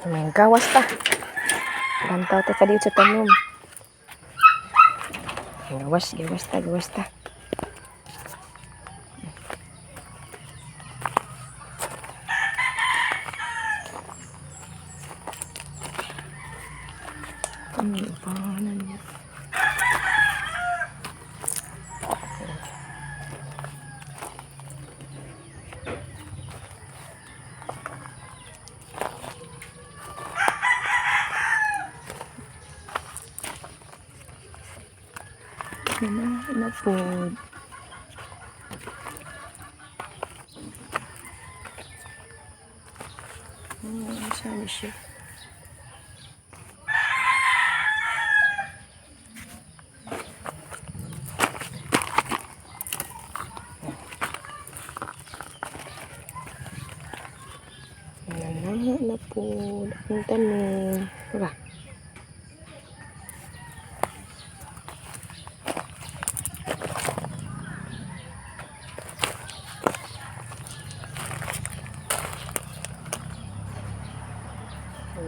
May gawas ta. Lantaw ta kadiyot sa tanom. Gawas, gawas ta, gawas ta. Ano pa niya? Ano na po? Ano sabi siya? Nanana na po ang tanong. Diba?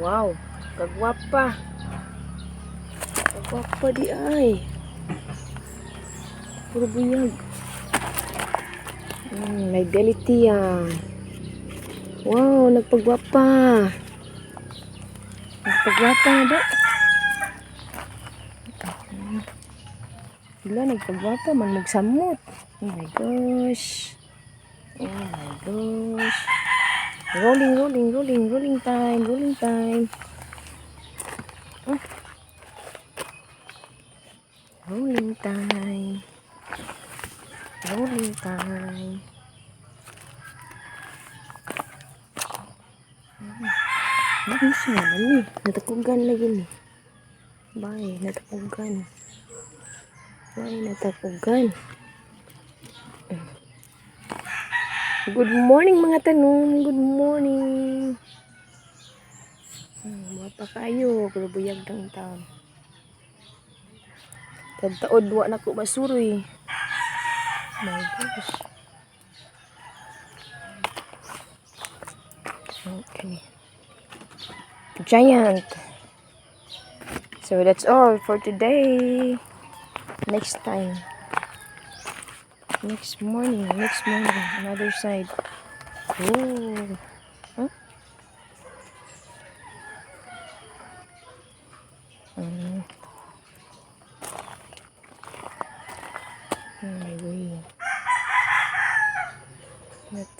Wow, kagwapa. Kagwapa di ay. Puro buyag. May belly ah. Wow, nagpagwapa. Nagpagwapa na ba? Wala, nagpagwapa man magsamot. Oh my gosh. Oh my gosh. Rolling, rolling, rolling, rolling time, rolling time. Oh. Rolling time. Rolling time. Bakit siya naman eh? Natakugan lagi ni. Bye, natakugan. Bye, natakugan. Good morning, mga tanong. Good morning. Pa kayo, pero buyag ng taon. Tagtaod, wa na ko masuroy. My gosh. Okay. Giant. So that's all for today. Next time. Next morning, next morning, another side. Oh. Huh? Oh my way. What?